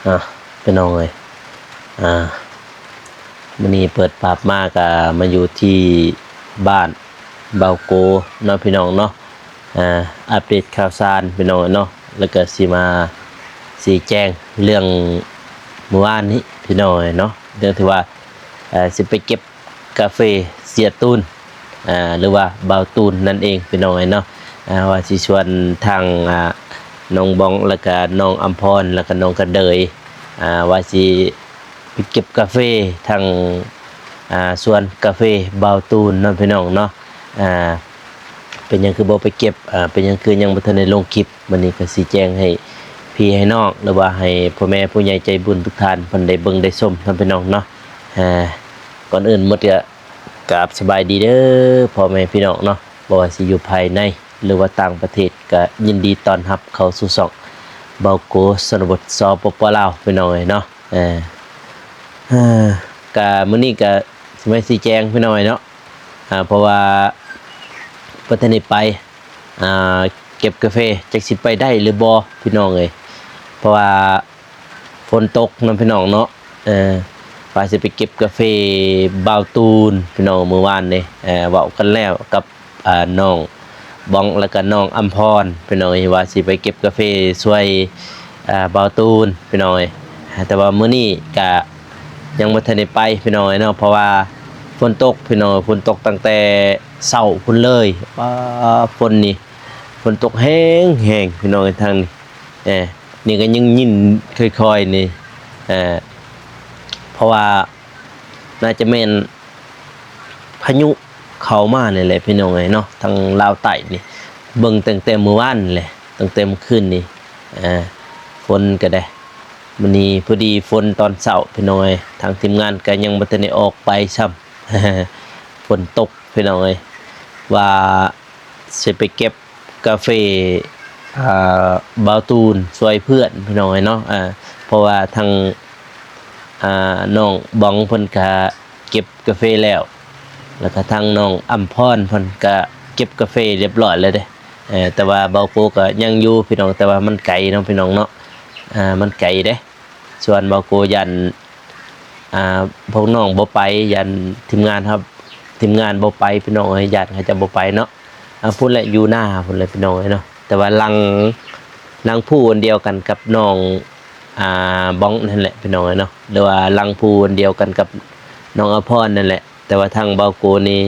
ອ່າ ພີ່ນ້ອງເອີຍ ອ່າ ມື້ນີ້ເປີດປັບມາກະມາຢູ່ທີ່ບ້ານເບົາໂກເນາະ ພີ່ນ້ອງເນາະ. ອ່າ ອັບເດດຂ່າວສານ ພີ່ນ້ອງເນາະ ແລ້ວກະຊິມາຊີ້ແຈງເລື່ອງມື້ວານນີ້ ພີ່ນ້ອງເນາະ ເລື່ອງທີ່ວ່າ ເອີ ຊິໄປເກັບ ກາເຟເສຍຕູນ ອ່າ ຫຼືວ່າບ່າວຕູນນັ້ນເອງ ພີ່ນ້ອງເອີຍເນາະ. ອ່າ ວ່າຊິຊວນທາງ ອ່າ ນ້ອງບອງ ແລ້ວກະນ້ອງອຳພອນ ແລ້ວກະນ້ອງກະເດີຍ ອ່າ ວ່າຊິໄປເກັບກາເຟທາງ ອ່າ ສວນກາເຟບ່າວຕູນເນາະ ພີ່ນ້ອງເນາະ. ອ່າ ເປັນຫຍັງຄືບໍ່ໄປເກັບ ອ່າ ເປັນຫຍັງຄືຍັງບໍ່ທັນໄດ້ລົງຄລິບ? ມື້ນີ້ກະຊິແຈ້ງໃຫ້ພີ່ໃຫ້ນ້ອງ ຫຼືວ່າໃຫ້ພໍ່ແມ່ຜູ້ໃຫຍ່ໃຈບຸນທຸກທ່ານເພິ່ນໄດ້ເບິ່ງໄດ້ຊົມເນາະ ພີ່ນ້ອງເນາະ. ອ່າ ກ່ອນອື່ນໝົດກະ ກາບສະບາຍດີເດີພໍ່ແມ່ພີ່ນ້ອງເນາະ ບໍ່ວ່າຊິຢູ່ພາຍໃນ ຫຼືວ່າຕ່າງປະເທດ ກະຍິນດີຕ້ອນຮັບເຂົ້າສູ່ຊ່ອງເບົາໂກຊົນນະບົດ ສປປ ລາວ ພີ່ນ້ອງເອີຍເນາະ. ເອີ ເອີ ກະມື້ນີ້ກະຊິມາຊີ້ແຈງ ພີ່ນ້ອງເອີຍເນາະ ເພາະວ່າບໍ່ທັນໄດ້ໄປ ອ່າ ເກັບກາເຟ ຈັກຊິໄປໄດ້ຫຼືບໍ່ ພີ່ນ້ອງເອີຍ ເພາະວ່າ ຝົນຕົກເນາະ ພີ່ນ້ອງເນາະ. ເອີ ວ່າຊິໄປເກັບກາເຟບ່າວຕູນ ພີ່ນ້ອງ ມື້ວານນີ້ ເອີ ເວົ້າກັນແລ້ວກັບ ອ່າ ນ້ອງບອງ ແລ້ວກະນ້ອງອຳພອນ ພີ່ນ້ອງເອີຍ ວ່າຊິໄປເກັບກາເຟຊ່ວຍ ອ່າ ບ່າວຕູນ ພີ່ນ້ອງເອີຍ. ແຕ່ວ່າມື້ນີ້ກະຍັງບໍ່ທັນໄດ້ໄປ ພີ່ນ້ອງເອີຍເນາະ ເພາະວ່າຝົນຕົກ ພີ່ນ້ອງ ຝົນຕົກຕັ້ງແຕ່ເຊົ້າພຸ້ນເລີຍ. ວ້າ ຝົນນີ້ ຝົນຕົກແຮງໆ ພີ່ນ້ອງເອີຍ ທາງນີ້ ເອີ ນີ້ກໍຍັງຍິນຄ່ອຍໆນີ້ ເອີ ເພາະວ່າໜ້າຈະແມ່ນພາຍຸເຂົ້າມານີ້ແຫຼະ ພີ່ນ້ອງເອີຍເນາະ ທາງລາວໃຕ້ນີ້. ເບິ່ງຕັ້ງແຕ່ມື້ວານແຫຼະ ຕັ້ງແຕ່ມື້ຄືນນີ້ ເອີ ຝົນກໍໄດ້ ມື້ນີ້ພໍດີຝົນຕອນເຊົ້າ ພີ່ນ້ອງເອີຍ. ທາງທີມງານກໍຍັງບໍ່ທັນໄດ້ອອກໄປຊ້ຳ ຝົນຕົກ ພີ່ນ້ອງເອີຍ ວ່າຊິໄປເກັບ ກາເຟ ອ່າ ບ່າວຕູນຊ່ວຍເພື່ອນ ພີ່ນ້ອງເອີຍເນາະ. ເພາະວ່າທາງ ອ່າ ນ້ອງບອງເພິ່ນກະເກັບກາເຟແລ້ວ ແລ້ວກະທາງນ້ອງອຳພອນເພິ່ນກະເກັບກາເຟຮຽບຮ້ອຍແລ້ວເດ້. ແຕ່ວ່າບ່າວໂກກະຍັງຢູ່ ພີ່ນ້ອງ ແຕ່ວ່າມັນໄກເນາະ ພີ່ນ້ອງເນາະ ມັນໄກເດ້ ສ່ວນບ່າວໂກຢ້ານ ອ່າ ພວກນ້ອງບໍ່ໄປ ຢ້ານທີມງານເຮົາ ທີມງານບໍ່ໄປ ພີ່ນ້ອງເອີຍ ຢ້ານເຂົາເຈົ້າບໍ່ໄປເນາະ. ອ່າ ພຸ້ນແຫຼະ ຢູ່ນາພຸ້ນແຫຼະ ພີ່ນ້ອງເອີຍເນາະ. ແຕ່ວ່າຫຼັງ ຫຼັງພູອັນດຽວກັນກັບນ້ອງ ອ່າ ບອງນັ້ນແຫຼະ ພີ່ນ້ອງເອີຍເນາະ ຫຼືວ່າຫຼັງພູອັນດຽວກັນກັບນ້ອງອຳພອນນັ້ນແຫຼະ. ແຕ່ວ່າທາງບ່າວໂກນີ້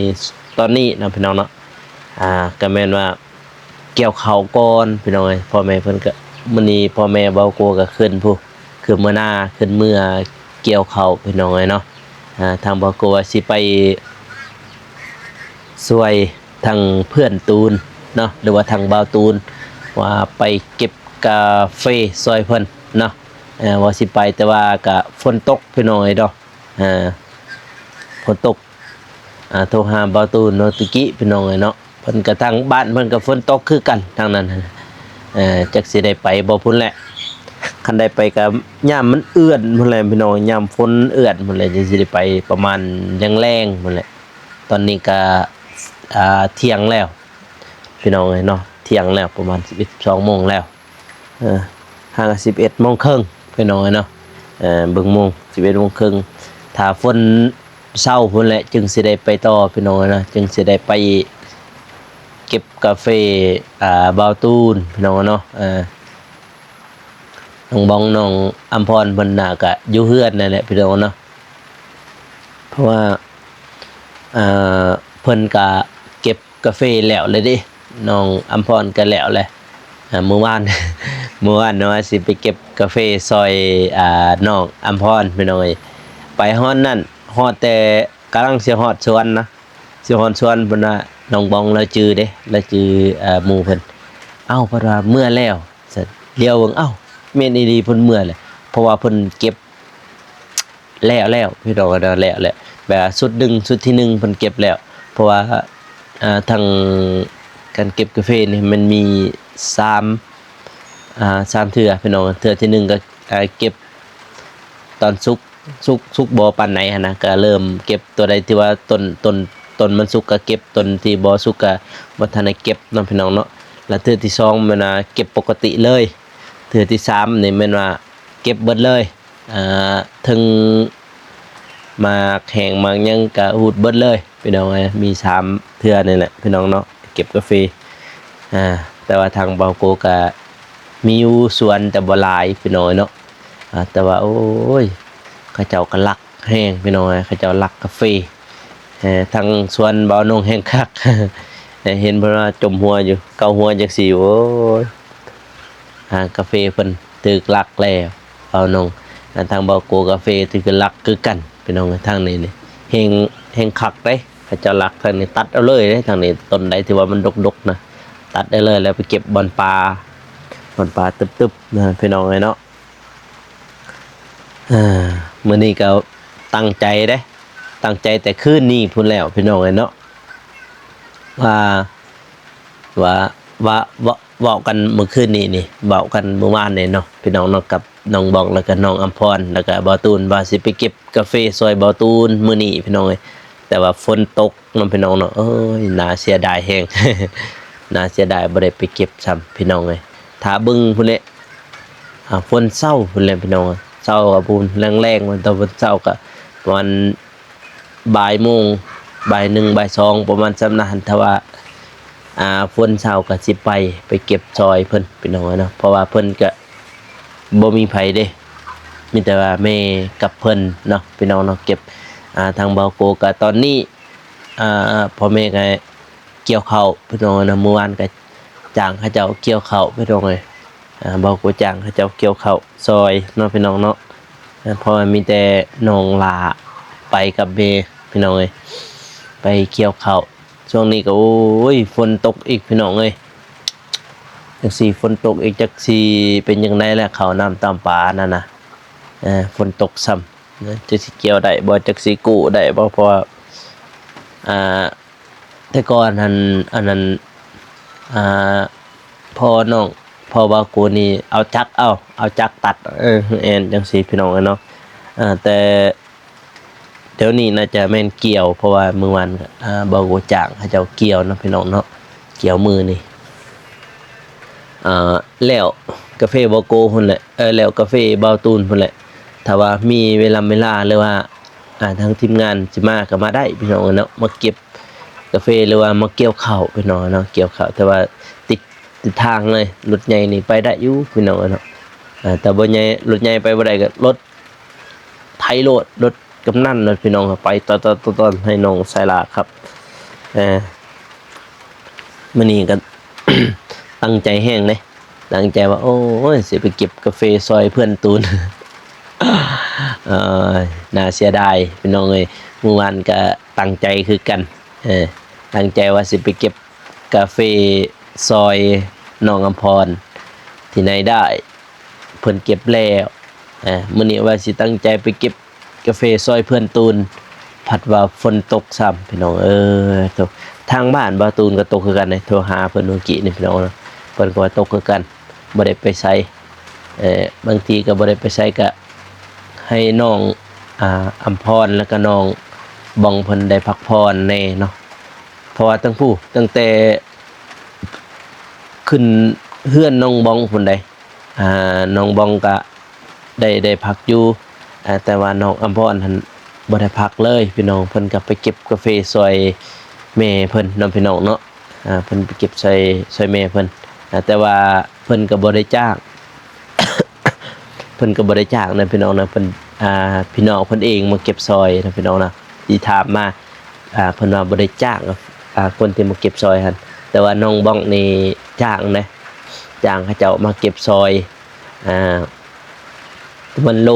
ຕອນນີ້ເນາະ ພີ່ນ້ອງເນາະ ອ່າ ກໍແມ່ນວ່າ ກ່ຽວເຂົ້າກ່ອນ ພີ່ນ້ອງເອີຍ. ພໍ່ແມ່ເພິ່ນກໍ ມື້ນີ້ພໍ່ແມ່ບ່າວໂກກໍຂຶ້ນພຸ້ນ ຂຶ້ນເມືອນາ ຂຶ້ນເມືອກ່ຽວເຂົ້າ ພີ່ນ້ອງເອີຍເນາະ. ອ່າ ທາງບ່າວໂກວ່າຊິໄປຊ່ວຍທາງເພື່ອນຕູນເນາະ ຫຼືວ່າທາງບ່າວຕູນ ວ່າໄປເກັບກາເຟຊ່ວຍເພິ່ນເນາະ. ເອີ ວ່າຊິໄປ ແຕ່ວ່າກະຝົນຕົກ ພີ່ນ້ອງເອີຍເນາະ ເອີ ຝົນຕົກ. ອ່າ ໂທຫາບ່າວຕູນເນາະ ຕະກີ້ ພີ່ນ້ອງເອີຍເນາະ ເພິ່ນກະ ທາງບ້ານເພິ່ນກະຝົນຕົກຄືກັນທາງນັ້ນ. ເອີ ຈັກຊິໄດ້ໄປບໍ່ພຸ້ນແຫຼະ ຄັນໄດ້ໄປກະຍາມມັນເອື້ອນພຸ້ນແຫຼະ ພີ່ນ້ອງ ຍາມຝົນເອື້ອນພຸ້ນແຫຼະ ຈັ່ງຊິໄດ້ໄປ ປະມານແລງໆພຸ້ນແຫຼະ. ຕອນນີ້ກະ ອ່າ ທ່ຽງແລ້ວ ພີ່ນ້ອງເອີຍເນາະ ທ່ຽງແລ້ວ ປະມານສິບເອັດ ສອງໂມງແລ້ວ. ເອີ ຫາກະສິບເອັດໂມງເຄິ່ງ ພີ່ນ້ອງເອີຍເນາະ ເອີ ເບິ່ງໂມງ ສິບເອັດໂມງເຄິ່ງ. ຖ້າຝົນເຊົາພຸ້ນແຫຼະ ຈຶ່ງຊິໄດ້ໄປຕໍ່ ພີ່ນ້ອງເອີຍເນາະ ຈຶ່ງຊິໄດ້ໄປເກັບກາເຟ ອ່າ ບ່າວຕູນ ພີ່ນ້ອງເນາະ. ເອີ ນ້ອງບອງ ນ້ອງອຳພອນເພິ່ນໜ້າກະຢູ່ເຮືອນນັ້ນແຫຼະ ພີ່ນ້ອງເນາະ ເພາະວ່າ ເອີ ເພິ່ນກະເກັບ ກາເຟແລ້ວແລ້ວເດ້ ນ້ອງອຳພອນກໍແລ້ວແຫຼະ. ອ່າ ມື້ວານ ມື້ວານວ່າຊິໄປເກັບກາເຟຊ່ອຍ ອ່າ ນ້ອງອຳພອນ ພີ່ນ້ອງເອີຍ. ໄປຮອດນັ້ນ ຮອດແຕ່ ກຳລັງຊິຮອດສວນນະ ຊິຮອດສວນ ເພິ່ນວ່າ ນ້ອງບອງລາວຈື່ເດ້ ລາວຈື່ ເອີ ໝູ່ເພິ່ນ. ເອົ້າ ເພິ່ນວ່າເມືອແລ້ວ ຊັ້ນ ຫຼຽວເບິ່ງ ເອົ້າ ແມ່ນອີ່ຫຼີ ເພິ່ນເມືອແລ້ວ ເພາະວ່າເພິ່ນເກັບ ແລ້ວແລ້ວ ພີ່ນ້ອງເນາະ ແລ້ວແລ້ວ ແບບວ່າຊຸດໜຶ່ງ ຊຸດທີໜຶ່ງເພິ່ນເກັບແລ້ວ ເພາະວ່າ ອ່າ ທາງການເກັບກາເຟນີ້ມັນມີສາມ ອ່າ ສາມເທື່ອ ພີ່ນ້ອງ. ເທື່ອທີໜຶ່ງກໍ ອ່າ ເກັບຕອນສຸກ ສຸກ ສຸກບໍ່ປານໃດຫັ້ນນະ ກໍເລີ່ມເກັບ ຕົວໃດທີ່ວ່າຕົ້ນ ຕົ້ນ ຕົ້ນມັນສຸກກໍເກັບ ຕົ້ນທີ່ບໍ່ສຸກກໍບໍ່ທັນໄດ້ເກັບເນາະ ພີ່ນ້ອງເນາະ. ແລ້ວເທື່ອທີສອງແມ່ນວ່າເກັບປົກກະຕິເລີຍ ເທື່ອທີສາມນີ້ແມ່ນວ່າ ເກັບເບິດເລີຍ ອ່າ ເຖິງໝາກແຫ້ງໝາກຫຍັງກະຮູດເບິດເລີຍພີ່ນ້ອງເອີຍ. ມີສາມເທື່ອນີ້ແຫຼະພີ່ນ້ອງເນາະ ເກັບກາເຟ ອ່າ ແຕ່ວ່າທາງເບົາໂກກະມີຢູ່ສວນ ແຕ່ບໍ່ຫຼາຍພີ່ນ້ອງເອີຍເນາະ. ອ່າ ແຕ່ວ່າ ໂອ້ຍ ເຂົາເຈົ້າກະລັກແຮງພີ່ນ້ອງເອີຍ ເຂົາເຈົ້າລັກກາເຟ. ເອີ ທາງສວນເບົານົງແຮງຄັກ ເຫັນເພິ່ນວ່າຈົມຫົວຢູ່ ເກົາຫົວຈັ່ງຊີ້ ໂອ້ຍ ອ່າ ກາເຟເພິ່ນຖືກລັກແລ້ວ ເບົານົງ. ອ່າ ທາງເບົາໂກກາເຟຖືກລັກຄືກັນພີ່ນ້ອງ. ທາງນີ້ນີ້ແຮງ ແຮງຄັກເດ້ ເຂົາເຈົ້າລັກທາງນີ້ຕັດເອົາເລີຍເດ້. ທາງນີ້ຕົ້ນໃດທີ່ວ່າມັນດົກໆນະ ຕັດເອົາເລີຍ ແລ້ວໄປເກັບບ່ອນປ່າ ບ່ອນປ່າຕຶບໆນະພີ່ນ້ອງເອີຍເນາະ. ເອີ ມື້ນີ້ກໍຕັ້ງໃຈເດ້ ຕັ້ງໃຈແຕ່ຄືນນີ້ພຸ້ນແລ້ວພີ່ນ້ອງເອີຍເນາະ ວ່າ ວ່າ ວ່າ ເວົ້າ ເວົ້າກັນມື້ຄືນນີ້ນີ້ ເວົ້າກັນມື້ວານນີ້ເນາະພີ່ນ້ອງເນາະ ກັບນ້ອງບອງ ແລ້ວກໍນ້ອງອຳພອນ ແລ້ວກໍບ່າວຕູນ ວ່າຊິໄປເກັບກາເຟຊ່ອຍບ່າວຕູນມື້ນີ້ພີ່ນ້ອງເອີຍ. ແຕ່ວ່າຝົນຕົກ ເນາະພີ່ນ້ອງເນາະ ເອີຍ ໜ້າເສຍດາຍແຮງ ໜ້າເສຍດາຍ ບໍ່ໄດ້ໄປເກັບຊ້ຳພີ່ນ້ອງເອີຍ. ຖ້າເບິ່ງພຸ້ນແຫຼະ ອ່າ ຝົນເຊົາພຸ້ນແຫຼະພີ່ນ້ອງ ເຊົາກໍພຸ້ນ ແລງໆ ຕອນຝົນເຊົາກໍປະມານບ່າຍໂມງ ບ່າຍໜຶ່ງ ບ່າຍສອງ ປະມານຊ່ຳນັ້ນ. ຖ້າວ່າ ອ່າ ຝົນເຊົາກໍຊິໄປ ໄປເກັບຊ່ອຍເພິ່ນພີ່ນ້ອງເອີຍເນາະ ເພາະວ່າເພິ່ນກໍບໍ່ມີໃຜເດ້ ມີແຕ່ວ່າແມ່ກັບເພິ່ນເນາະພີ່ນ້ອງເນາະ ເກັບ ອ່າ ທາງເບົາໂກກໍຕອນນີ້ ອ່າ ພໍ່ແມ່ກໍກ່ຽວເຂົ້າພີ່ນ້ອງເນາະ ມື້ວານກໍຈ້າງເຂົາເຈົ້າກ່ຽວເຂົ້າພີ່ນ້ອງເອີຍ. ອ່າ ເບົາໂກຈ້າງເຂົາເຈົ້າກ່ຽວເຂົ້າຊ່ອຍເນາະພີ່ນ້ອງເນາະ ເພາະວ່າມີແຕ່ນ້ອງຫຼ້າໄປກັບແມ່ພີ່ນ້ອງເອີຍ ໄປກ່ຽວເຂົ້າ. ຊ່ວງນີ້ກໍ ໂອ້ຍ ຝົນຕົກອີກພີ່ນ້ອງເອີຍ ຈັກຊິຝົນຕົກອີກ ຈັກຊິເປັນຈັ່ງໃດແຫຼະ ເຂົ້ານ້ຳຕຳປານັ້ນນະ ເອີ ຝົນຕົກຊ້ຳ ຈັກຊິກ່ຽວໄດ້ບໍ່ ຈັກຊິກູ້ໄດ້ບໍ່ ເພາະວ່າ ອ່າ ແຕ່ກ່ອນຫັ້ນ ອັນນັ້ນ ອ່າ ພໍ່ນ້ອງ ພໍ່ບ່າວກູນີ້ເອົາຈັກເອົາ ເອົາຈັກຕັດ ເອີ ແມ່ນຈັ່ງຊີ້ພີ່ນ້ອງເອີຍເນາະ. ເອີ ແຕ່ ດຽວນີ້ໜ້າຈະແມ່ນກ່ຽວ ເພາະວ່າມື້ວານ ອ່າ ບ່າວກູຈ້າງເຂົາເຈົ້າກ່ຽວເນາະພີ່ນ້ອງເນາະ ກ່ຽວມື້ນີ້ ອ່າ ແລ້ວກາເຟບ່າວກູພຸ້ນແຫຼະ ເອີ ແລ້ວກາເຟບ່າວຕູນພຸ້ນແຫຼະ. ຖ້າວ່າມີເວລາ ເວລາ ຫຼືວ່າ ອ່າ ທາງທີມງານຊິມາກໍມາໄດ້ພີ່ນ້ອງເນາະ ມາເກັບກາເຟ ຫຼືວ່າມາກ່ຽວເຂົ້າພີ່ນ້ອງເນາະ ກ່ຽວເຂົ້າ. ແຕ່ວ່າຕິດ ຕິດທາງເລີຍ ລົດໃຫຍ່ນີ້ໄປໄດ້ຢູ່ພີ່ນ້ອງເນາະ ເອີ ແຕ່ບໍ່ໃຫຍ່ ລົດໃຫຍ່ໄປບໍ່ໄດ້ກໍລົດ ໄຖໂລດ ລົດກຳນັນໂລດພີ່ນ້ອງ ໄປຕອນໆ ໃຫ້ນ້ອງສາຍຫຼ້າຂັບ. ເອີ ມື້ນີ້ກໍຕັ້ງໃຈແຮງເດ້ ຕັ້ງໃຈວ່າ ໂອ້ຍ ຊິໄປເກັບກາເຟຊ່ອຍເພື່ອນຕູນ ເອີ ໜ້າເສຍດາຍພີ່ນ້ອງເອີຍ. ມື້ວານກໍຕັ້ງໃຈຄືກັນ ເອີ ຕັ້ງໃຈວ່າຊິໄປເກັບ ກາເຟຊ່ອຍນ້ອງອຳພອນ ທີ່ໄຫນໄດ້ ເພິ່ນເກັບແລ້ວ. ມື້ນີ້ວ່າຊິຕັ້ງໃຈໄປເກັບກາເຟຊ່ອຍເພື່ອນຕູນ ພັດວ່າຝົນຕົກຊ້ຳພີ່ນ້ອງເອີຍ. ທາງບ້ານບ່າວຕູນກໍຕົກຄືກັນເດ້ ໂທຫາເພິ່ນມື້ກີ້ນີ້ພີ່ນ້ອງເນາະ ເພິ່ນກໍວ່າຕົກຄືກັນ ບໍ່ໄດ້ໄປໃສ ເອີ ບາງທີກໍບໍ່ໄດ້ໄປໃສ ກໍໃຫ້ນ້ອງ ອ່າ ອຳພອນ ແລ້ວກໍນ້ອງບອງເພິ່ນໄດ້ພັກຜ່ອນແດ່ເນາະ. ເພາະວ່າຕັ້ງຜູ້ ຕັ້ງແຕ່ຂຶ້ນເຮືອນນ້ອງບອງພຸ້ນໃດ໋ ອ່າ ນ້ອງບອງກະໄດ້ ໄດ້ພັກຢູ່ ອ່າ ແຕ່ວ່ານ້ອງອຳພອນຫັ້ນບໍ່ໄດ້ພັກເລີຍພີ່ນ້ອງ. ເພິ່ນກໍໄປເກັບກາເຟຊ່ອຍແມ່ເພິ່ນເນາະພີ່ນ້ອງເນາະ ອ່າ ເພິ່ນໄປເກັບຊ່ອຍ ຊ່ອຍແມ່ເພິ່ນ ອ່າ ແຕ່ວ່າເພິ່ນກໍບໍ່ໄດ້ຈ້າງ ເພິ່ນກໍບໍ່ໄດ້ຈ້າງນະພີ່ນ້ອງນະ ເພິ່ນ ອ່າ ພີ່ນ້ອງເພິ່ນເອງມາເກັບຊ່ອຍນະພີ່ນ້ອງນະ ທີ່ຖາມມາ ອ່າ ເພິ່ນວ່າບໍ່ໄດ້ຈ້າງ ອ່າ ຄົນທີ່ມາເກັບຊ່ອຍຫັ້ນ ແຕ່ວ່ານ້ອງບອງນີ້ຈ້າງເດ້ ຈ້າງເຂົາເຈົ້າມາເກັບຊ່ອຍ ອ່າ ປະມານໂລ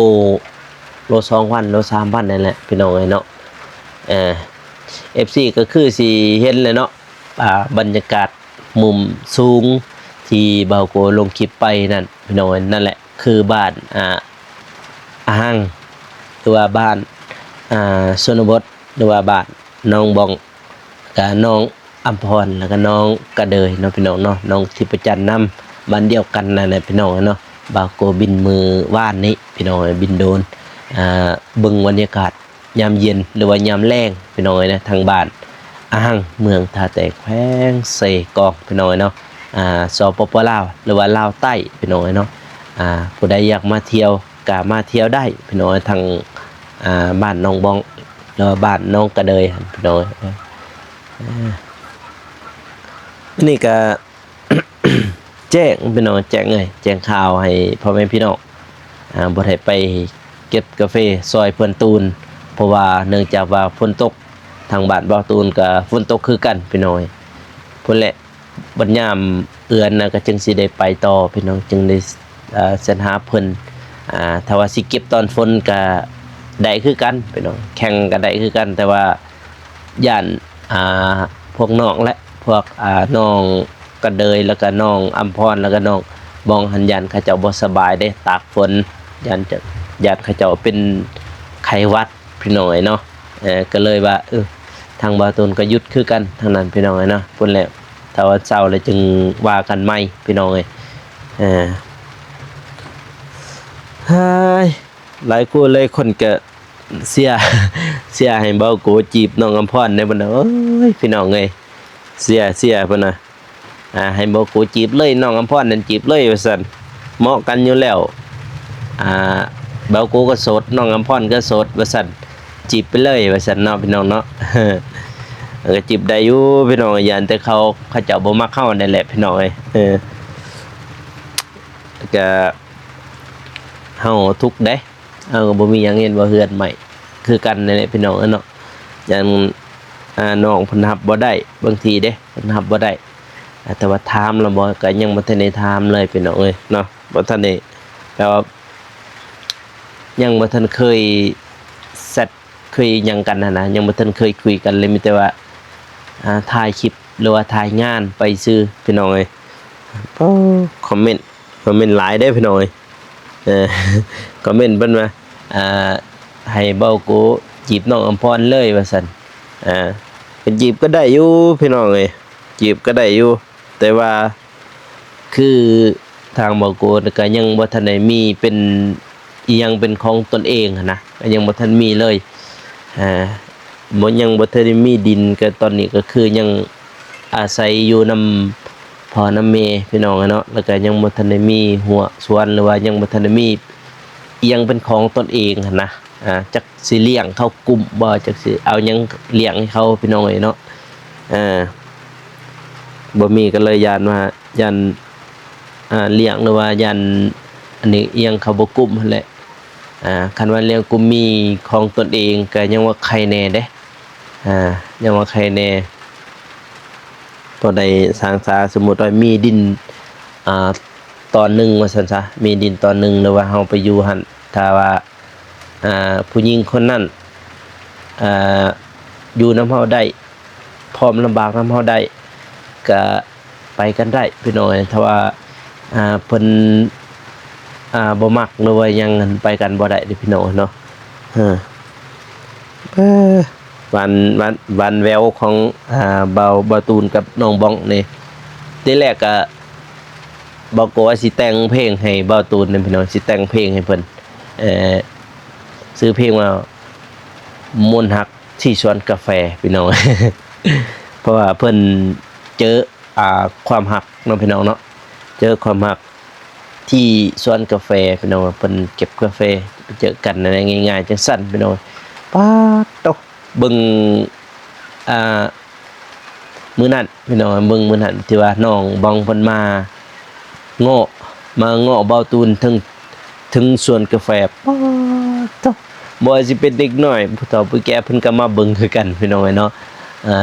ໂລສອງພັນ ໂລສາມພັນ ນັ້ນແຫຼະພີ່ນ້ອງເອີຍເນາະ. ເອີ ເອັຟຊີ ກໍຄືຊິເຫັນແຫຼະເນາະ ອ່າ ບັນຍາກາດ ມຸມສູງທີ່ບ່າວໂກລົງຄລິບໄປນັ້ນພີ່ນ້ອງເອີຍ ນັ້ນແຫຼະຄືບ້ານ ອ່າ ອາຮັງ ຫຼືວ່າບ້ານ ອ່າ ຊົນນະບົດ ຫຼືວ່າບ້ານນ້ອງບອງ ກະນ້ອງອຳພອນ ແລ້ວກະນ້ອງກະເດີຍເນາະພີ່ນ້ອງເນາະ ນ້ອງທິບປະຈັນນຳ ບ້ານດຽວກັນນັ້ນແຫຼະພີ່ນ້ອງເນາະ. ບ່າວໂກບິນມື້ວານນີ້ພີ່ນ້ອງເອີຍ ບິນໂດຣນ ອ່າ ເບິ່ງບັນຍາກາດ ຍາມເຢັນ ຫຼືວ່າຍາມແລງພີ່ນ້ອງເອີຍນະ ທາງບ້ານອາຮັງ ເມືອງທ່າແຕງ ແຂວງເຊກອງພີ່ນ້ອງເອີຍເນາະ ອ່າ ສປປ ລາວ ຫຼືວ່າລາວໃຕ້ພີ່ນ້ອງເອີຍເນາະ. ອ່າ ຜູ້ໃດຢາກມາທ່ຽວ ກະມາທ່ຽວໄດ້ພີ່ນ້ອງ ທາງ ອ່າ ບ້ານໜອງບອງ ຫຼືວ່າບ້ານໜອງກະເດີຍຫັ້ນພີ່ນ້ອງ. ເອີ ອັນນີ້ກະ ແຈ້ງພີ່ນ້ອງ ແຈ້ງເລີຍ ແຈ້ງຂ່າວໃຫ້ພໍ່ແມ່ພີ່ນ້ອງ ອ່າ ບໍ່ໄດ້ໄປເກັບກາເຟຊ່ອຍເພື່ອນຕູນ ເພາະວ່າເນື່ອງຈາກວ່າຝົນຕົກ ທາງບ້ານບ່າວຕູນກໍຝົນຕົກຄືກັນພີ່ນ້ອງ. ພຸ້ນແຫຼະ ບັດຍາມເອື້ອນນະ ກໍຈຶ່ງຊິໄດ້ໄປຕໍ່ພີ່ນ້ອງ ຈຶ່ງໄດ້ ເອີ ແຊດຫາເພິ່ນ. ອ່າ ຖ້າວ່າຊິເກັບຕອນຝົນກໍໄດ້ຄືກັນພີ່ນ້ອງ ແຂ່ງກໍໄດ້ຄືກັນ ແຕ່ວ່າ ຢ້ານ ອ່າ ພວກນ້ອງແຫຼະ ພວກ ອ່າ ນ້ອງກະເດີຍ ແລ້ວກະນ້ອງອຳພອນ ແລ້ວກະນ້ອງບອງຫັ້ນ ຢ້ານເຂົາເຈົ້າບໍ່ສະບາຍເດ້ ຕາກຝົນ ຢ້ານຈະ ຢ້ານເຂົາເຈົ້າເປັນໄຂ້ຫວັດພີ່ນ້ອງເອີຍເນາະ. ເອີ ກໍເລີຍວ່າ ເອີ ທາງບ່າວຕູນກໍຢຸດຄືກັນທາງນັ້ນພີ່ນ້ອງເອີຍເນາະ. ພຸ້ນແຫຼະ ຖ້າວ່າເຊົາແລ້ວຈຶ່ງວ່າກັນໃໝ່ພີ່ນ້ອງເອີຍ. ເອີ ເຮີ້ຍ ຫຼາຍຄູ່ຫຼາຍຄົນກໍເຊຍ ເຊຍໃຫ້ບ່າວໂກຈີບນ້ອງອຳພອນແດ່ພຸ້ນນະ. ໂອ້ຍ ພີ່ນ້ອງເອີຍ ເຊຍ ເຊຍພຸ້ນນະ. ອ່າ ໃຫ້ບ່າວໂກຈີບເລີຍ ນ້ອງອຳພອນນັ້ນຈີບເລີຍວ່າຊັ້ນ ເໝາະກັນຢູ່ແລ້ວ. ອ່າ ບ່າວໂກກໍໂສດ ນ້ອງອຳພອນກໍໂສດວ່າຊັ້ນ ຈີບໄປເລີຍວ່າຊັ້ນເນາະ ພີ່ນ້ອງເນາະ. ກໍຈີບໄດ້ຢູ່ພີ່ນ້ອງ ຢ້ານແຕ່ເຂົາ ເຂົາເຈົ້າບໍ່ມັກເຮົານັ້ນແຫຼະ ພີ່ນ້ອງເອີຍ. ເອີ ກໍເຮົາທຸກເດ້ ເຮົາກໍບໍ່ມີຫຍັງເຮັດ ວ່າເຮືອນໃໝ່ຄືກັນນັ້ນແຫຼະ ພີ່ນ້ອງເອີຍເນາະ. ຢ້ານ ອ່າ ນ້ອງເພິ່ນຮັບບໍ່ໄດ້ ບາງທີເດ້ ເພິ່ນຮັບບໍ່ໄດ້. ອ່າ ແຕ່ວ່າຖາມແລ້ວບໍ່ ກໍຍັງບໍ່ທັນໄດ້ຖາມເລີຍ ພີ່ນ້ອງເອີຍເນາະ. ບໍ່ທັນໄດ້ ແບບວ່າ ຍັງບໍ່ທັນເຄີຍແຊັດ ເຄີຍຫຍັງກັນຫັ້ນນະ ຍັງບໍ່ທັນເຄີຍຄຸຍກັນເລີຍ ມີແຕ່ວ່າ ອ່າ ຖ່າຍຄລິບ ຫຼືວ່າຖ່າຍງານໄປຊື່ ພີ່ນ້ອງເອີຍ. ໂອ້ ຄອມເມັນ ຄອມເມັນຫຼາຍເດ້ພີ່ນ້ອງເອີຍ. ເອີ ຄອມເມັນເພິ່ນວ່າ ອ່າ ໃຫ້ບ່າວໂກຈີບນ້ອງອຳພອນເລີຍວ່າຊັ້ນ. ອ່າ ກໍຈີບກໍໄດ້ຢູ່ພີ່ນ້ອງເອີຍ ຈີບກໍໄດ້ຢູ່ ແຕ່ວ່າ ຄືທາງບ່າວໂກກໍຍັງບໍ່ທັນໄດ້ມີເປັນອີ່ຫຍັງເປັນຂອງຕົນເອງຫັ້ນນະ ກໍຍັງບໍ່ທັນມີເລີຍ. ອ່າ ບໍ່ ຍັງບໍ່ທັນໄດ້ມີດິນ ກໍຕອນນີ້ກໍຄືຍັງອາໄສຢູ່ນຳພໍ່ນຳແມ່ ພີ່ນ້ອງເອີຍເນາະ. ແລ້ວກໍຍັງບໍ່ທັນໄດ້ມີຮົ້ວສວນ ຫຼືວ່າຍັງບໍ່ທັນໄດ້ມີອີ່ຫຍັງເປັນຂອງຕົນເອງຫັ້ນນະ. ອ່າ ຈັກຊິລ້ຽງເຂົາກຸ້ມບໍ່ ຈັກຊິເອົາຫຍັງລ້ຽງໃຫ້ເຂົາ ພີ່ນ້ອງເອີຍເນາະ. ອ່າ ບໍ່ມີກໍເລີຍຢ້ານວ່າ ຢ້ານ ອ່າ ລ້ຽງ ຫຼືວ່າຢ້ານອັນນີ້ອີ່ຫຍັງເຂົາບໍ່ກຸ້ມຫັ້ນແຫຼະ. ອ່າ ຄັນວ່າລ້ຽງກຸ້ມມີຂອງຕົນເອງກໍຍັງວ່າໄຄແດ່ເດ້. ອ່າ ຍັງວ່າໄຄແດ່ ພໍໄດ້ສ້າງສາ ສົມມຸດວ່າມີດິນ ອ່າ ຕອນໜຶ່ງວ່າຊັ້ນຊະ ມີດິນຕອນໜຶ່ງ ຫຼືວ່າເຮົາໄປຢູ່ຫັ້ນ ຖ້າວ່າ ອ່າ ຜູ້ຍິງຄົນນັ້ນ ອ່າ ຢູ່ນຳເຮົາໄດ້ ພ້ອມລຳບາກນຳເຮົາໄດ້ ກະໄປກັນໄດ້ພີ່ນ້ອງເອີຍ. ຖ້າວ່າ ອ່າ ເພິ່ນ ອ່າ ບໍ່ມັກ ຫຼືວ່າຫຍັງ ໄປກັນບໍ່ໄດ້ເດ້ພີ່ນ້ອງເນາະ. ເອີ ເອີ ຫວານ ຫວານ ຫວານແຫວວຂອງ ອ່າ ບ່າວ ບ່າວຕູນກັບນ້ອງບອງນີ້. ທີແລກກະ ບ່າວໂກວ່າຊິແຕ່ງເພງໃຫ້ບ່າວຕູນເດ້ພີ່ນ້ອງ ຊິແຕ່ງເພງໃຫ້ເພິ່ນ ເອີ ຊື່ເພງວ່າ ມົນຮັກທີ່ສວນກາແຟ ພີ່ນ້ອງ. ເພາະວ່າເພິ່ນເຈີ ອ່າ ຄວາມຮັກເນາະ ພີ່ນ້ອງເນາະ ເຈີຄວາມຮັກທີ່ສວນກາແຟ ພີ່ນ້ອງ. ເພິ່ນເກັບກາແຟ ເຈີກັນງ່າຍໆ ຈັ່ງຊັ້ນ ພີ່ນ້ອງ. ປາດໂຕ ເບິ່ງ ອ່າ ມື້ນັ້ນພີ່ນ້ອງ ເບິ່ງມື້ນັ້ນທີ່ວ່ານ້ອງບອງເພິ່ນມາເງາະ ມາເງາະບ່າວຕູນເທິງ ເທິງສວນກາແຟ. ປາດໂທ້ ບໍ່ວ່າຊິເປັນເດັກນ້ອຍ ຜູ້ເຖົ້າຜູ້ແກ່ ເພິ່ນກໍມາເບິ່ງຄືກັນ ພີ່ນ້ອງເອີຍເນາະ.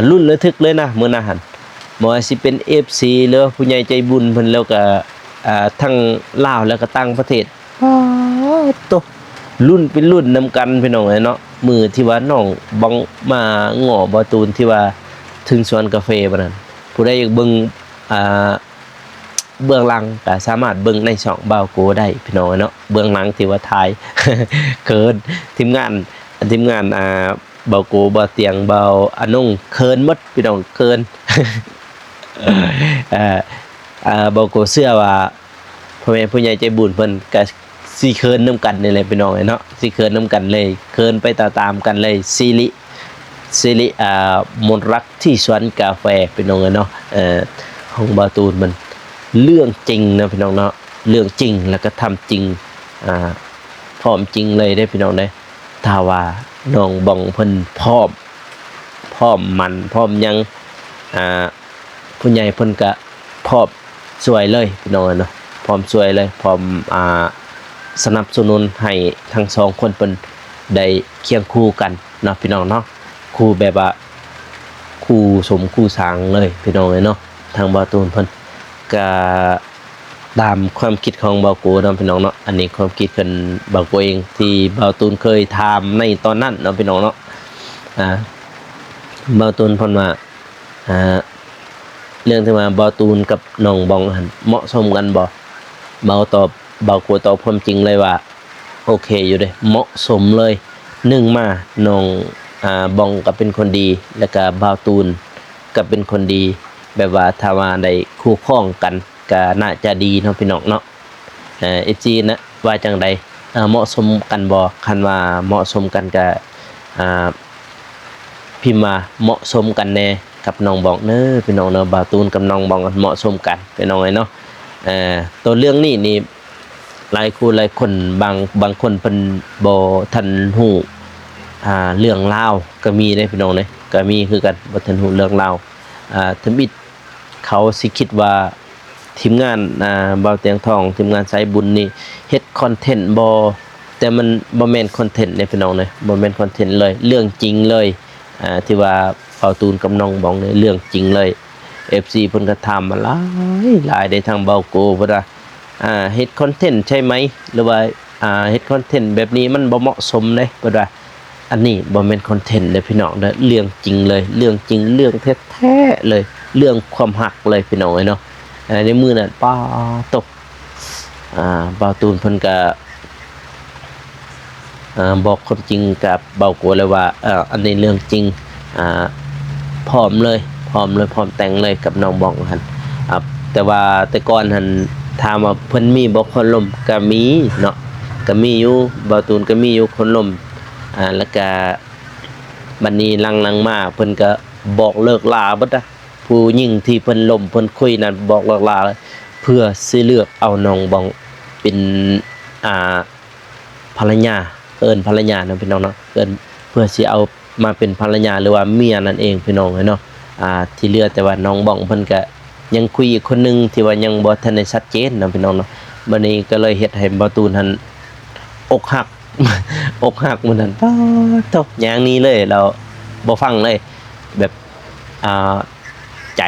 ລຸ້ນລະທຶກເລີຍນະມື້ນັ້ນຫັ້ນ ບໍ່ວ່າຊິເປັນເອັຟຊີ ຫຼືວ່າຜູ້ໃຫຍ່ໃຈບຸນເພິ່ນ ແລ້ວກໍ ອ່າ ທັງລາວ ແລ້ວກໍຕ່າງປະເທດ. ປາດໂທ້ ລຸ້ນເປັນລຸ້ນນຳກັນ ພີ່ນ້ອງເອີຍເນາະ. ມື້ທີ່ວ່ານ້ອງບອງມາເງາະບ່າວຕູນທີ່ວ່າເທິງສວນກາເຟບັດນັ້ນ ຜູ້ໃດຢາກເບິ່ງ ອ່າ ເບື້ອງຫຼັງກໍສາມາດເບິ່ງໃນຊ່ອງບ່າວໂກໄດ້ ພີ່ນ້ອງເອີຍເນາະ. ເບື້ອງຫຼັງທີ່ວ່າຖ່າຍ ເຂີນ ທີມງານ ທີມງານ ອ່າ ບ່າວໂກ ບ່າວຕຽງ ບ່າວອານົງ ເຂີນໝົດ ພີ່ນ້ອງ ເຂີນ. ເອີ ອ່າ ບ່າວໂກເຊື່ອວ່າ ພໍ່ແມ່ຜູ້ໃຫຍ່ໃຈບຸນເພິ່ນກະຊິເຂີນນຳກັນນີ້ແຫຼະ ພີ່ນ້ອງເອີຍເນາະ ຊິເຂີນນຳກັນເລີຍ ເຂີນໄປຕາມໆກັນເລີຍ. ສິລິ ສິລິ ອ່າ ມົນຮັກທີ່ສວນກາແຟ ພີ່ນ້ອງເອີຍເນາະ. ເອີ ຂອງບ່າວຕູນມັນເລື່ອງຈິງເນາະ ພີ່ນ້ອງເນາະ ເລື່ອງຈິງ ແລ້ວກໍທຳຈິງ. ອ່າ ພ້ອມຈິງເລີຍເດ້ພີ່ນ້ອງເດ້. ຖ້າວ່ານ້ອງບອງເພິ່ນພ້ອມ ພ້ອມໝັ້ນ ພ້ອມຫຍັງ ອ່າ ຜູ້ໃຫຍ່ເພິ່ນກະພ້ອມຊ່ວຍເລີຍພີ່ນ້ອງເອີຍເນາະ, ພ້ອມຊ່ວຍເລີຍ ພ້ອມ ອ່າ ສະໜັບສະໜູນໃຫ້ທັງສອງຄົນເພິ່ນໄດ້ຄຽງຄູ່ກັນເນາະພີ່ນ້ອງເນາະ. ຄູ່ແບບວ່າຄູ່ສົມຄູ່ສາງເລີຍພີ່ນ້ອງເອີຍເນາະ. ທາງບ່າວຕູນເພິ່ນກະ ຕາມຄວາມຄິດຂອງບ່າວໂກເນາະພີ່ນ້ອງເນາະ, ອັນນີ້ຄວາມຄິດຂອງບ່າວໂກເອງ ທີ່ບ່າວຕູນເຄີຍຖາມໃນຕອນນັ້ນເນາະພີ່ນ້ອງເນາະ. ອ່າ ບ່າວຕູນເພິ່ນວ່າ ອ່າ ເລື່ອງທີ່ວ່າບ່າວຕູນກັບນ້ອງບອງຫັ້ນເໝາະສົມກັນບໍ່? ບ່າວຕອບ ບ່າວໂກຕອບຄວາມຈິງເລີຍວ່າ ໂອເຄຢູ່ເດ້ ເໝາະສົມເລີຍ. ໜຶ່ງມາ ນ້ອງ ອ່າ ບອງກໍເປັນຄົນດີ ແລ້ວກໍບ່າວຕູນກໍເປັນຄົນດີ, ແບບວ່າຖ້າວ່າໄດ້ຄູ່ຄອງກັນ ກໍໜ້າຈະດີເນາະພີ່ນ້ອງເນາະ. ເອີ ເອັຟຊີນະ ວ່າຈັ່ງໃດ? ເໝາະສົມກັນບໍ່? ຄັນວ່າເໝາະສົມກັນກໍ ອ່າ ພິມວ່າເໝາະສົມກັນແດ່ກັບນ້ອງບອງເດີພີ່ນ້ອງເດີ. ບ່າວຕູນກັບນ້ອງບອງເໝາະສົມກັນພີ່ນ້ອງເອີຍເນາະ. ເອີ ໂຕເລື່ອງນີ້ນີ້ ຫຼາຍຄູ່ຫຼາຍຄົນ ບາງ ບາງຄົນເພິ່ນບໍ່ທັນຮູ້ ອ່າ ເລື່ອງລາວກໍມີເດ້ພີ່ນ້ອງເດ້, ກໍມີຄືກັນ ບໍ່ທັນຮູ້ເລື່ອງລາວ. ອ່າ ທຳອິດ ເຂົາຊິຄິດວ່າທີມງານ ອ່າ ບ່າວຕຽງທອງ ທີມງານສາຍບຸນນີ້ເຮັດຄອນເທັນບໍ່? ແຕ່ມັນບໍ່ແມ່ນຄອນເທັນເດ້ພີ່ນ້ອງເດ້, ບໍ່ແມ່ນຄອນເທັນເລີຍ, ເລື່ອງຈິງເລີຍ. ອ່າ ທີ່ວ່າບ່າວຕູນກັບນ້ອງບອງນີ້ເລື່ອງຈິງເລີຍ. ເອັຟຊີເພິ່ນກໍຖາມມາຫຼາຍຫຼາຍເດ້ ທາງບ່າວໂກເພິ່ນວ່າ ອ່າ ເຮັດຄອນເທັນໃຊ່ໄໝ? ຫຼືວ່າ ອ່າ ເຮັດຄອນເທັນແບບນີ້ມັນບໍ່ເໝາະສົມເດ້ ເພິ່ນວ່າ. ອັນນີ້ບໍ່ແມ່ນຄອນເທັນເດີພີ່ນ້ອງເດີ, ເລື່ອງຈິງເລີຍ ເລື່ອງຈິງ ເລື່ອງແທ້ໆເລີຍ, ເລື່ອງຄວາມຮັກເລີຍພີ່ນ້ອງເອີຍເນາະ. ໃນມື້ນັ້ນ ປາໂຕ ອ່າ ບ່າວຕູນເພິ່ນກະ ອ່າ ບອກຄວາມຈິງກັບບ່າວໂກເລີຍວ່າ ເອີ ອັນນີ້ເລື່ອງຈິງ ອ່າ ພ້ອມເລີຍ ພ້ອມເລີຍ ພ້ອມແຕ່ງເລີຍກັບນ້ອງບອງຫັ້ນ. ອ່າ ແຕ່ວ່າແຕ່ກ່ອນຫັ້ນ ຖາມວ່າເພິ່ນມີບໍ່ຄົນລົມ? ກະມີເນາະ, ກະມີຢູ່ ບ່າວຕູນກະມີຢູ່ຄົນລົມ. ອ່າ ແລ້ວກະບັດນີ້ຫຼັງໆມາເພິ່ນກະບອກເລີກລາເບິດນະ, ຜູ້ຍິງທີ່ເພິ່ນລົມເພິ່ນຄຸຍນັ້ນບອກເລີກລາເລີຍ ເພື່ອຊິເລືອກເອົານ້ອງບອງເປັນ ອ່າ ພັນລະຍາ, ເອີ້ນພັນລະຍາເນາະພີ່ນ້ອງເນາະ, ເອີ້ນ ເພື່ອຊິເອົາມາເປັນພັນລະຍາ ຫຼືວ່າເມຍນັ້ນເອງພີ່ນ້ອງເອີຍເນາະ. ອ່າ ທີ່ເຫຼືອແຕ່ວ່ານ້ອງບອງເພິ່ນກະຍັງຄຸຍອີກຄົນໜຶ່ງທີ່ວ່າຍັງບໍ່ທັນໄດ້ຊັດເຈນເນາະພີ່ນ້ອງເນາະ. ບັດນີ້ກໍເລີຍເຮັດໃຫ້ບ່າວຕູນຫັ້ນອົກຫັກ ອົກຫັກມື້ນັ້ນ ປາໂທ້ ຍ່າງໜີເລີຍ, ລາວບໍ່ຟັງເລີຍ ແບບ ອ່າ ໃຈ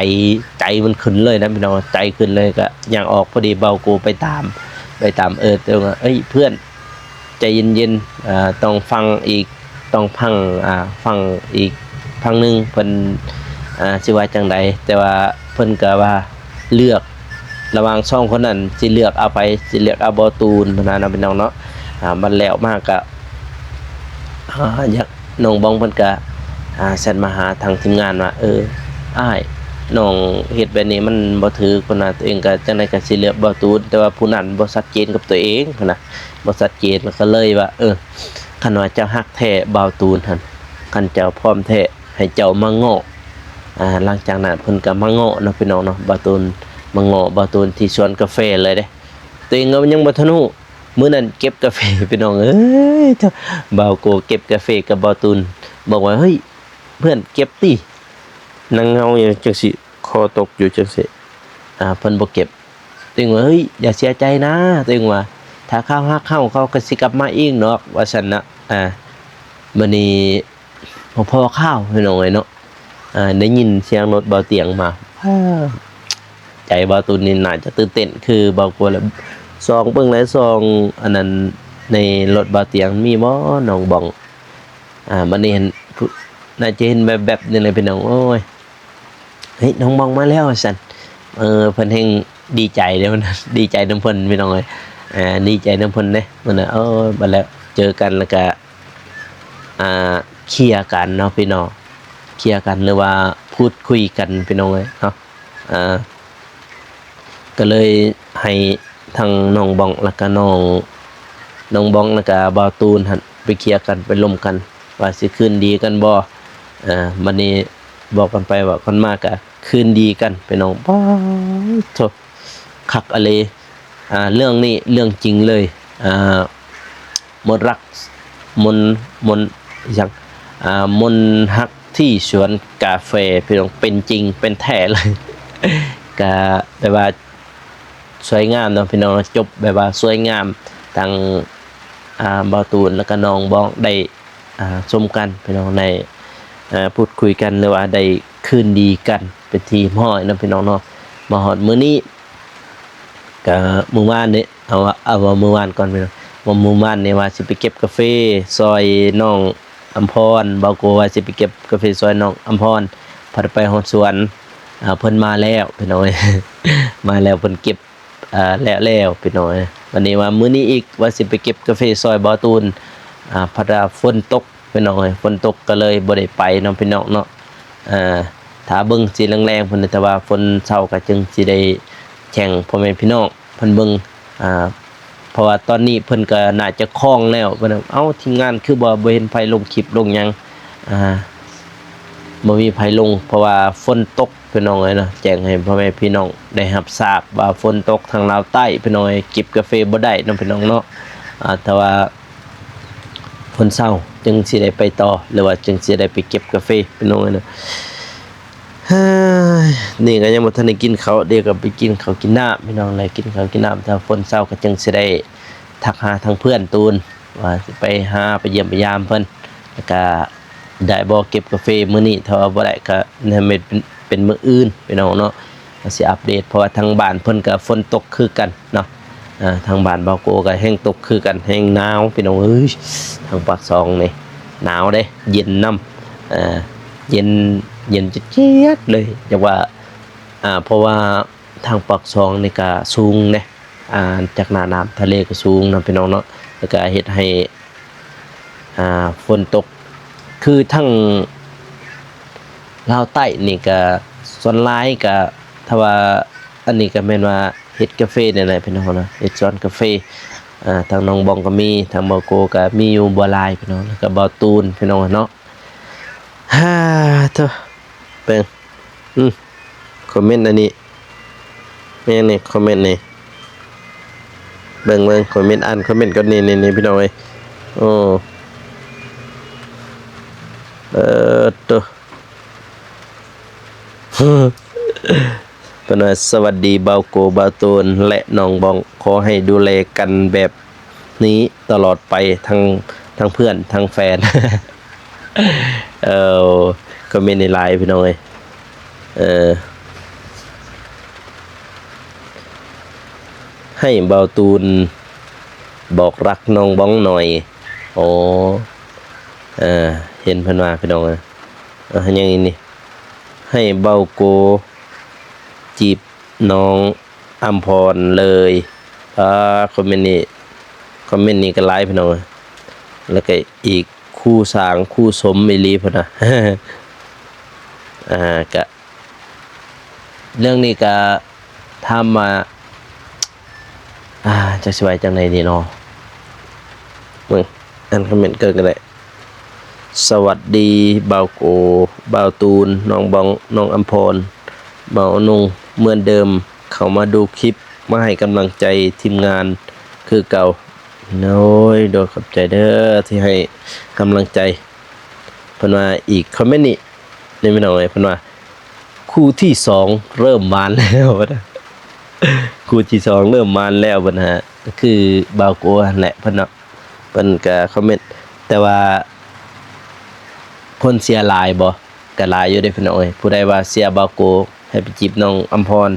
ໃຈມັນຂຶ້ນເລີຍນະພີ່ນ້ອງ, ໃຈຂຶ້ນເລີຍ ກໍຍ່າງອອກ. ພໍດີບ່າວໂກໄປຕາມ ໄປຕາມ ເອີ ແຕ່ວ່າ ເອີຍ ເພື່ອນ ໃຈເຢັນໆ ອ່າ ຕ້ອງຟັງອີກ ຕ້ອງຟັງ ອ່າ ຟັງອີກຝັ່ງໜຶ່ງ ເພິ່ນ ອ່າ ຊິວ່າຈັ່ງໃດ. ແຕ່ວ່າເພິ່ນກໍວ່າເລືອກລະຫວ່າງສອງຄົນນັ້ນ ຊິເລືອກເອົາໃຜ? ຊິເລືອກເອົາບ່າວຕູນ ເພິ່ນວ່າເນາະພີ່ນ້ອງເນາະ. ອ່າ ບັດແລ້ວມາກໍ ອ່າ ຢາກ ນ້ອງບອງເພິ່ນກະ ອ່າ ແຊັດມາຫາທາງທີມງານວ່າ ເອີ ອ້າຍ ນ້ອງເຮັດແບບນີ້ມັນບໍ່ຖືກ ເພິ່ນວ່າ. ຕົວເອງກະຈັ່ງໃດກະຊິເລືອກບ່າວຕູນ ແຕ່ວ່າຜູ້ນັ້ນບໍ່ຊັດເຈນກັບຕົວເອງ ເພິ່ນນະ ບໍ່ຊັດເຈນ. ແລ້ວກໍເລີຍວ່າ ເອີ ຄັນວ່າເຈົ້າຮັກແທ້ບ່າວຕູນຫັ້ນ ຄັນເຈົ້າພ້ອມແທ້ ໃຫ້ເຈົ້າມາເງາະ. ອ່າ ຫຼັງຈາກນັ້ນເພິ່ນກໍມາເງາະເນາະພີ່ນ້ອງເນາະ, ບ່າວຕູນມາເງາະບ່າວຕູນທີ່ສວນກາເຟເລີຍເດ້. ຕົວເອງກໍຍັງບໍ່ທັນຮູ້ ມື້ນັ້ນເກັບກາເຟພີ່ນ້ອງເອີຍ ເຈົ້າ ບ່າວໂກເກັບກາເຟກັບບ່າວຕູນ ບອກວ່າ ເຮີ້ຍ ເພື່ອນເກັບຕິ ນັ່ງເຫງົາຢູ່ຈັ່ງຊີ້ ຄໍຕົກຢູ່ຈັ່ງຊີ້ ອ່າ ເພິ່ນບໍ່ເກັບ. ຕົວເອງວ່າ ເຮີ້ຍ ຢ່າເສຍໃຈນາ ຕົວເອງວ່າ ຖ້າເຂົາຮັກເຮົາ ເຂົາກໍຊິກັບມາເອງດອກ ວ່າຊັ້ນນະ. ອ່າ ບັດນີ້ ພໍໆຄາວພີ່ນ້ອງເອີຍເນາະ ອ່າ ໄດ້ຍິນສຽງລົດບ່າວຕຽງມາ ໃຈບ່າວຕູນນີ້ໜ້າຈະຕື່ນເຕັ້ນຄືບ່າວໂກແລ້ວ ສ່ອງເບິ່ງແລ້ວ ສ່ອງອັນນັ້ນໃນລົດບ່າວຕຽງ ມີບໍ່ນ້ອງບອງ? ອ່າ ບັດນີ້ຫັ້ນ ໜ້າຈະເຫັນແວບໆນີ້ແຫຼະພີ່ນ້ອງ. ໂອ້ຍ ເຮີ້ຍ ນ້ອງບອງມາແລ້ວ ວ່າຊັ້ນ. ເອີ ເພິ່ນແຮ່ງດີໃຈເດ້ ເພິ່ນດີໃຈນຳເພິ່ນພີ່ນ້ອງເອີຍ ອ່າ ດີໃຈນຳເພິ່ນເດ້ ເພິ່ນນະ. ເອີ ບັດແລ້ວເຈີກັນ ແລ້ວກະ ອ່າ ເຄຍກັນເນາະພີ່ນ້ອງ ເຄຍກັນ ຫຼືວ່າພູດຄຸຍກັນພີ່ນ້ອງເອີຍເນາະ. ອ່າ ກໍເລີຍໃຫ້ທັງນ້ອງບອງ ແລ້ວກະນ້ອງ ນ້ອງບອງ ແລ້ວກະບ່າວຕູນຫັ້ນ ໄປເຄຍກັນ ໄປລົມກັນ ວ່າຊິຄືນດີກັນບໍ່. ອ່າ ບັດນີ້ບອກກັນໄປ ເວົ້າກັນມາ ກະຄືນດີກັນພີ່ນ້ອງ. ປາໂທ້ ຄັກອີ່ຫຼີ. ອ່າ ເລື່ອງນີ້ເລື່ອງຈິງເລີຍ. ອ່າ ມົນຮັກ ມົນ ມົນ ອີຫຍັງ ອ່າ ມົນຮັກທີ່ສວນກາແຟ ພີ່ນ້ອງ ເປັນຈິງເປັນແທ້ເລີຍ ກະແບບວ່າສວຍງາມເນາະ ພີ່ນ້ອງເນາະ ຈົບແບບວ່າສວຍງາມ ທັງ ອ່າ ບ່າວຕູນ ແລ້ວກະນ້ອງບອງໄດ້ ອ່າ ຊົມກັນ ພີ່ນ້ອງ ໄດ້ ອ່າ ພູດຄຸຍກັນ ຫຼືວ່າໄດ້ຄືນດີກັນເປັນທີ່ຮຽບຮ້ອຍເນາະ ພີ່ນ້ອງເນາະ ມາຮອດມື້ນີ້ ກະມື້ວານນີ້ ເອົາວ່າ ເອົາວ່າມື້ວານກ່ອນ ພີ່ນ້ອງ ວ່າມື້ວານນີ້ວ່າຊິໄປເກັບກາເຟຊ່ອຍນ້ອງອຳພອນ ບ່າວໂກວ່າຊິໄປເກັບກາເຟຊ່ອຍນ້ອງອຳພອນ ພັດໄປຮອດສວນ ອ່າ ເພິ່ນມາແລ້ວ ພີ່ນ້ອງເອີຍ ມາແລ້ວ ເພິ່ນເກັບ ອ່າ ແລ້ວແລ້ວ ພີ່ນ້ອງເອີຍ ບາດນີ້ວ່າມື້ນີ້ອີກວ່າຊິໄປເກັບກາເຟຊ່ອຍບ່າວຕູນ ອ່າ ພັດວ່າຝົນຕົກ ພີ່ນ້ອງເອີຍ ຝົນຕົກກໍເລີຍບໍ່ໄດ້ໄປເນາະ ພີ່ນ້ອງເນາະ ອ່າ ຖ້າເບິ່ງຊິແລງໆ ພຸ້ນແຫຼະ ແຕ່ວ່າຝົນເຊົາກໍຈຶ່ງຊິໄດ້ແຈ້ງພໍ່ແມ່ພີ່ນ້ອງເພິ່ນເບິ່ງ ອ່າ ເພາະວ່າຕອນນີ້ເພິ່ນກໍໜ້າຈະຄ່ອງແລ້ວ ເພິ່ນ ເອົ້າ ທີມງານຄືບໍ່ ບໍ່ເຫັນໃຜລົງຄລິບລົງຫຍັງ ອ່າ ບໍ່ມີໃຜລົງ ເພາະວ່າຝົນຕົກ ພີ່ນ້ອງເອີຍເນາະ ແຈ້ງໃຫ້ພໍ່ແມ່ພີ່ນ້ອງໄດ້ຮັບຊາບວ່າຝົນຕົກທາງລາວໃຕ້ ພີ່ນ້ອງເອີຍ ເກັບກາເຟບໍ່ໄດ້ເນາະ ພີ່ນ້ອງເນາະ ອ່າ ແຕ່ວ່າ ຝົນເຊົາຈຶ່ງຊິໄດ້ໄປຕໍ່ ຫຼືວ່າຈຶ່ງຊິໄດ້ໄປເກັບກາເຟ ພີ່ນ້ອງເອີຍເນາະ ເຮີ້ຍ ນີ້ກໍຍັງບໍ່ທັນໄດ້ກິນເຂົ້າ ດຽວກໍໄປກິນເຂົ້າກິນນ້ຳ ພີ່ນ້ອງ ແລະ ກິນເຂົ້າກິນນ້ຳ ຖ້າຝົນເຊົາກໍຈຶ່ງຊິໄດ້ທັກຫາທາງເພື່ອນຕູນ ວ່າຊິໄປຫາໄປຢ້ຽມໄປຢາມເພິ່ນ ແລ້ວກໍ ໄດ້ບໍ່ເກັບກາເຟມື້ນີ້ ຖ້າວ່າບໍ່ໄດ້ກໍໃຫ້ມັນເປັນ ເປັນມື້ອື່ນ ພີ່ນ້ອງເນາະ ກໍຊິອັບເດດ ເພາະວ່າທາງບ້ານເພິ່ນກໍຝົນຕົກຄືກັນເນາະ ອ່າ ທາງບ້ານບ່າວໂກກໍແຮ່ງຕົກຄືກັນ ແຮ່ງໜາວ ພີ່ນ້ອງເອີຍ ທາງປາກຊ່ອງນີ້ໜາວເດ້ ເຢັນນຳ ເອີ ເຢັນ ເຢັນຈຽດໆເລີຍ ຢາກວ່າ ອ່າ ເພາະວ່າທາງປາກຊ່ອງນີ້ກໍສູງເດ້ ອ່າ ຈາກໜ້ານ້ຳທະເລກໍສູງນຳ ພີ່ນ້ອງເນາະ ແລ້ວກໍເຮັດໃຫ້ ອ່າ ຝົນຕົກ ຄືທັງລາວໃຕ້ນີ້ກະ ສ່ວນຫຼາຍກະ ຖ້າວ່າອັນນີ້ກະແມ່ນວ່າເຮັດກາເຟນີ້ແຫຼະ ພີ່ນ້ອງເນາະ ເຮັດສວນກາເຟ ອ່າ ທາງນ້ອງບອງກະມີ ທາງບ່າວໂກກະມີຢູ່ບໍ່ຫຼາຍ ພີ່ນ້ອງ ແລ້ວກະບ່າວຕູນ ພີ່ນ້ອງເນາະ ຫາໂທ້ ເບິ່ງ ອື ຄອມເມັນອັນນີ້ ແມ່ນນີ້ ຄອມເມັນນີ້ ເບິ່ງ ເບິ່ງ ຄອມເມັນ ອ່ານຄອມເມັນກ່ອນ ນີ້ ນີ້ ນີ້ ພີ່ນ້ອງເອີຍ ໂອ້ ເອີ ໂຕ ເພິ່ນວ່າ ສະຫວັດດີບ່າວໂກ ບ່າວຕູນ ແລະ ນ້ອງບອງ ຂໍໃຫ້ດູແລກັນແບບ ນີ້ຕະຫຼອດໄປ ທັງ ທັງເພື່ອນ ທັງແຟນ ເອີ ຄອມເມັນນີ້ຫຼາຍ ພີ່ນ້ອງເອີຍ ເອີ ໃຫ້ບ່າວຕູນບອກລັກນ້ອງບອງໜ້ອຍ ໂອ້ ເອີ ເຫັນເພິ່ນວ່າ ພີ່ນ້ອງເອີຍ ເອີ ຫຍັງອີກນີ້ ໃຫ້ບ່າວໂກຈີບນ້ອງ ອຳພອນເລີຍ ອາ ຄອມເມັນນີ້ ຄອມເມັນນີ້ກໍຫຼາຍ ພີ່ນ້ອງ ແລ້ວກໍອີກ ຄູ່ສ້າງຄູ່ສົມອີ່ຫຼີພຸ້ນນະ ອາ ກະ ເລື່ອງນີ້ກະ ຖາມວ່າ ອາ ຈັກຊິວ່າຈັ່ງໃດດີເນາະ ເບິ່ງ ອ່ານຄອມເມັນກ່ອນກໍໄດ້. ສະຫວັດດີບ່າວໂກ, ບ່າວຕູນ, ນ້ອງບອງ, ນ້ອງອຳພອນ, ບ່າວນົງ ເໝືອນເດີມ ເຂົ້າມາດູຄລິບ ມາໃຫ້ກຳລັງໃຈທີມງານຄືເກົ່າ. ໂດຍ ໂດຍ ຂອບໃຈເດີທີ່ໃຫ້ກຳລັງໃຈ. ເພິ່ນວ່າອີກຄອມເມັນນີ້ ນີ້ພີ່ນ້ອງເອີຍ ເພິ່ນວ່າ ຄູ່ທີສອງເລີ່ມມານແລ້ວ ຄູ່ທີສອງເລີ່ມມານແລ້ວ ເພິ່ນຫາ ຄືບ່າວໂກຫັ້ນແຫຼະ ເພິ່ນເນາະ. ເພິ່ນກະຄອມເມັນ ແຕ່ວ່າຜົນເສຍຫຼາຍບໍ່? ກະຫຼາຍຢູ່ເດ້ພີ່ນ້ອງເອີຍ. ຜູ້ໃດວ່າເຊຍບ່າວໂກໃຫ້ໄປຈີບນ້ອງອຳພອນ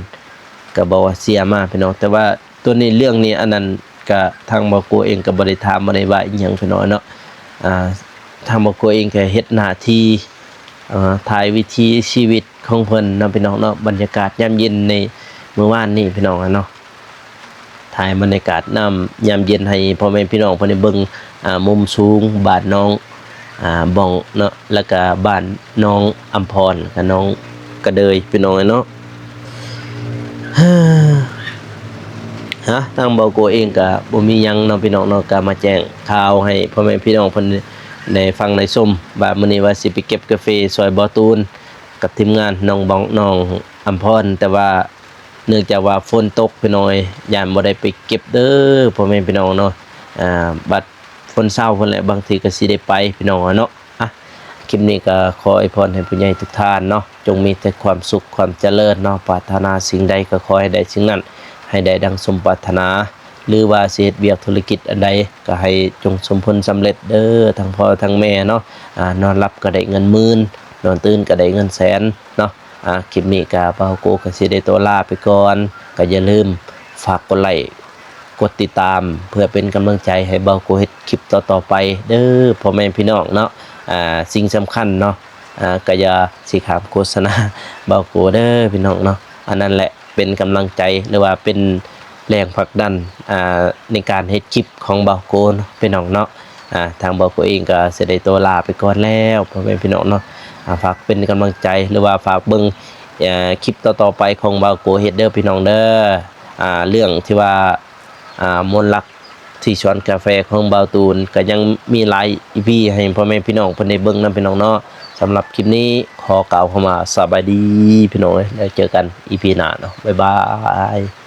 ກະບອກວ່າເຊຍມາພີ່ນ້ອງ. ແຕ່ວ່າໂຕນີ້ ເລື່ອງນີ້ ອັນນັ້ນກະທາງບ່າວໂກເອງກະບໍ່ໄດ້ຖາມ ບໍ່ໄດ້ວ່າອີ່ຫຍັງພີ່ນ້ອງເນາະ. ອ່າ ທາງບ່າວໂກເອງກະເຮັດໜ້າທີ່ ອ່າ ຖ່າຍວິຖີຊີວິດຂອງເພິ່ນເນາະພີ່ນ້ອງເນາະ. ບັນຍາກາດຍາມເຢັນໃນມື້ວານນີ້ພີ່ນ້ອງເນາະ. ຖ່າຍບັນຍາກາດນຳ ຍາມເຢັນໃຫ້ພໍ່ແມ່ພີ່ນ້ອງເພິ່ນໄດ້ເບິ່ງ ອ່າ ມຸມສູງ ບ້ານນ້ອງ ອ່າ ບອງເນາະ ແລ້ວກະບ້ານນ້ອງອຳພອນ ກະນ້ອງກະເດີຍ ພີ່ນ້ອງເອີຍເນາະ. ຮະ ທາງບ່າວໂກເອງກະບໍ່ມີຫຍັງເນາະພີ່ນ້ອງເນາະ ກະມາແຈ້ງຂ່າວໃຫ້ພໍ່ແມ່ພີ່ນ້ອງເພິ່ນໄດ້ຟັງໄດ້ຊົມ ວ່າມື້ນີ້ວ່າຊິໄປເກັບກາເຟຊ່ອຍບ່າວຕູນກັບທີມງານນ້ອງບອງ ນ້ອງອຳພອນ ແຕ່ວ່າ ເນື່ອງຈາກວ່າຝົນຕົກພີ່ນ້ອງເອີຍ ຢ້ານບໍ່ໄດ້ໄປເກັບເດີພໍ່ແມ່ພີ່ນ້ອງເນາະ. ອ່າ ບັດ ຄົນເຊົາພຸ້ນແຫຼະ ບາງທີກໍຊິໄດ້ໄປ ພີ່ນ້ອງເອີຍເນາະ. ອ່ະ ຄລິບນີ້ກໍຂໍອວຍພອນໃຫ້ຜູ້ໃຫຍ່ທຸກທ່ານເນາະ ຈົ່ງມີແຕ່ຄວາມສຸກຄວາມຈະເລີນເນາະ, ປາດຖະໜາສິ່ງໃດກໍຂໍໃຫ້ໄດ້ສິ່ງນັ້ນ ໃຫ້ໄດ້ດັ່ງສົມປາດຖະໜາ ຫຼືວ່າຊິເຮັດວຽກທຸລະກິດອັນໃດກໍໃຫ້ຈົ່ງສົມຜົນສຳເລັດເດີ ທັງພໍ່ທັງແມ່ເນາະ. ອ່າ ນອນຫຼັບກໍໄດ້ເງິນໝື່ນ ນອນຕື່ນກໍໄດ້ເງິນແສນເນາະ. ອ່າ ຄລິບນີ້ກໍບ່າວໂກກໍຊິໄດ້ຕົວລາໄປກ່ອນ ກໍຢ່າລືມຝາກກົດໄລ້ ກົດຕິດຕາມ ເພື່ອເປັນກຳລັງໃຈໃຫ້ບ່າວໂກເຮັດຄລິບຕໍ່ໆໄປເດີ ພໍ່ແມ່ພີ່ນ້ອງເນາະ. ອ່າ ສິ່ງສຳຄັນເນາະ ອ່າ ກໍຢ່າຊິຂ້າມໂຄສະນາບ່າວໂກເດີ ພີ່ນ້ອງເນາະ. ອັນນັ້ນແຫຼະ ເປັນກຳລັງໃຈ ຫຼືວ່າເປັນແຮງຜັກດັນ ອ່າ ໃນການເຮັດຄລິບຂອງບ່າວໂກເນາະ ພີ່ນ້ອງເນາະ. ອ່າ ທາງບ່າວໂກເອງກໍຊິໄດ້ຕົວລາໄປກ່ອນແລ້ວ ພໍ່ແມ່ພີ່ນ້ອງເນາະ. ອ່າ ຝາກເປັນກຳລັງໃຈ ຫຼືວ່າຝາກເບິ່ງ ເອີ ຄລິບຕໍ່ໆໄປຂອງບ່າວໂກເຮັດເດີ ພີ່ນ້ອງເດີ. ອ່າ ເລື່ອງທີ່ວ່າ ອ່າ ມົນລັກທີ່ສວນກາແຟຂອງບ່າວຕູນ ກໍຍັງມີຫຼາຍອີພີໃຫ້ພໍ່ແມ່ພີ່ນ້ອງເພິ່ນໄດ້ເບິ່ງນຳ ພີ່ນ້ອງເນາະ. ສຳລັບຄລິບນີ້ຂໍກ່າວຄຳວ່າສະບາຍດີ ພີ່ນ້ອງເອີຍ ແລ້ວເຈີກັນອີພີໜ້າເນາະ ບາຍບາຍ.